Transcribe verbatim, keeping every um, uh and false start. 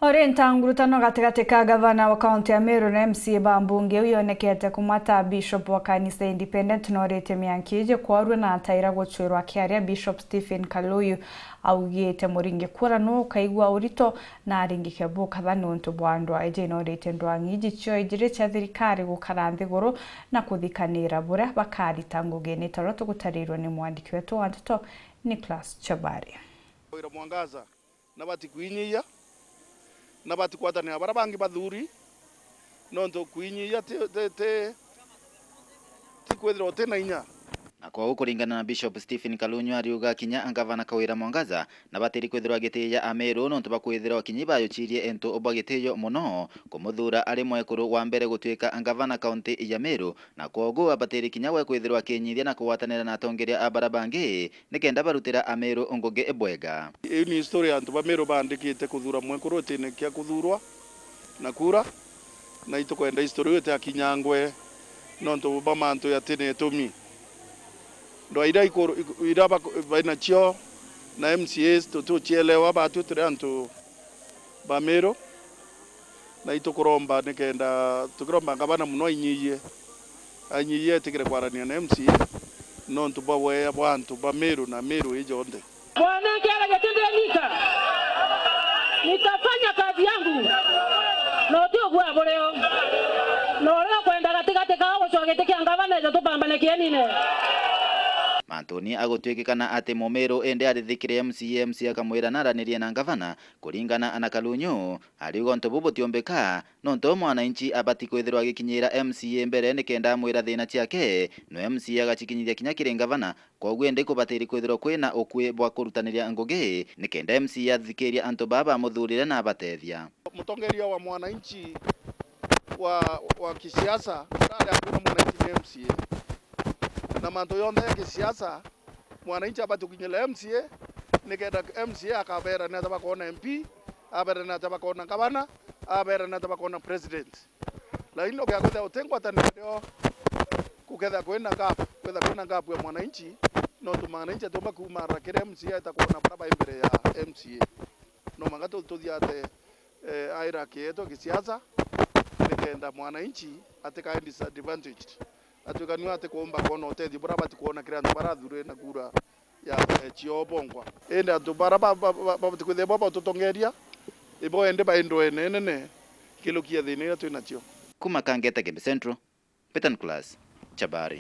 Uri ntangurutano gatigati ka gavana wa kaunti ya Meru na M C A ba mbunge iu yonekete kumata Bishop wa kanisa Independent na uritie mianki iji kwarua na ataira gucwirwa akiaria. Bishop Stephen Kaluyu augite muringi kura nu ukaigua urito na aringike bukatha niuntu bwa ndwaa iji na uritie ndwang'i iji cio ijiri cia thirikari gukara nthiguru na kuthikanira buria bakarita ngugi ni taria tugutarirwe ni mwandiki wetu wa nteto Nicholas Chabari. Kawira Mwangaza, na bati kwinyia, na bati kwatanira baria bangi bathuri, nontu kwinyia ti, ti, ti, ti kwithirwa uti na inya. Na kwou kuringana na Bishop Stephen Kalunyu ariuga kinya ngavana Kawira Mwangaza na batiri kwithirwa agitiia Ameru nontu bakwithirwa kinya ibayucirie into bwa gitiio mono kumuthuura ari mwekuru wa mbere gutuika ngavana kaunti ya Meru, na kwogu abatiri kinya we kwithirwa akinyithia na kugwatanira na atongeria a baria bangi nikenda barutira Ameru ngugi bwega. Iu ni histori ya antu ba Meru baandikite kuthuura mwekuru itine kia kuthuurwa na kura, na itukwenda histori iu itiakinyangwe nontu bwa mantu jati na itumi. Ndwaa iria ikuru-, iku-, iria bak-, bainacio na M C As tutiucielewa, batwi turi antu ba Meru, na itukuromba nikenda, tukiromba ngavana mono ainyiyie, ainyiyie etikire kwarania na M C A nontu bwa weya bwa antu ba Meru na Meru ii jonthe. Bwana, nkiaragia ti ndi nika, nitafanya kazi yangu, na uti uguo aburio, na uria ukwenda gatigati kao gucwa giti kia ngavana eja tupambane kienine. Mantuni agutwikikana ati Mumiru indi arithikire M C A, M C A akamwira naranirie na ngavana, kuringana na Kalunyu, ariuga untu buu butiombika, nontu mwananchi abati kwithirwa agikinyira M C A mbere nikenda amwira thina ciake, no M C A agacikinyithia kinya kiri ngavana. Kwogu indi kubatiri kwithirwa kwina ukui bwa kurutaniria ngugi nikenda M C A athikiria antu baa bamuthurire na abatethia. Mutongeria wa mwananchi wa, wa kisiasa urari akuna mwananchi ni M C A. Na mantu yonthe ya kisiasa, mwananchi abati kukinyira M C A, nikenda M C A akabera ni atia bakona M P, abera ni atia bakona ngavana, abera ni atia bakona president. Lakini ukiakwithira uti ngwataniro nio, kukethira kwina gap, kwithira kwina gap ya mwananchi, nontu mwananchi atiumba kuuma arakire M C A etakwona bara bai mbere ya M C A. No mwanka tu-, tuthiate, eh, aira kieto kisiasa, nikenda mwananchi atikae disadvantaged. Atwika niwe atikumba kwona utethio buria abati kwona kiri antu baria athurire na kura ya, eh, cioo bongwa. Indi antu baria ba, ba, ba, babati kwithirwa bo batutongeria, ibo indi bai ndwene nene kilukia thina iria twi nacio. Kuma Kangeta Gembe Central, Peter Nicholas, Chabari.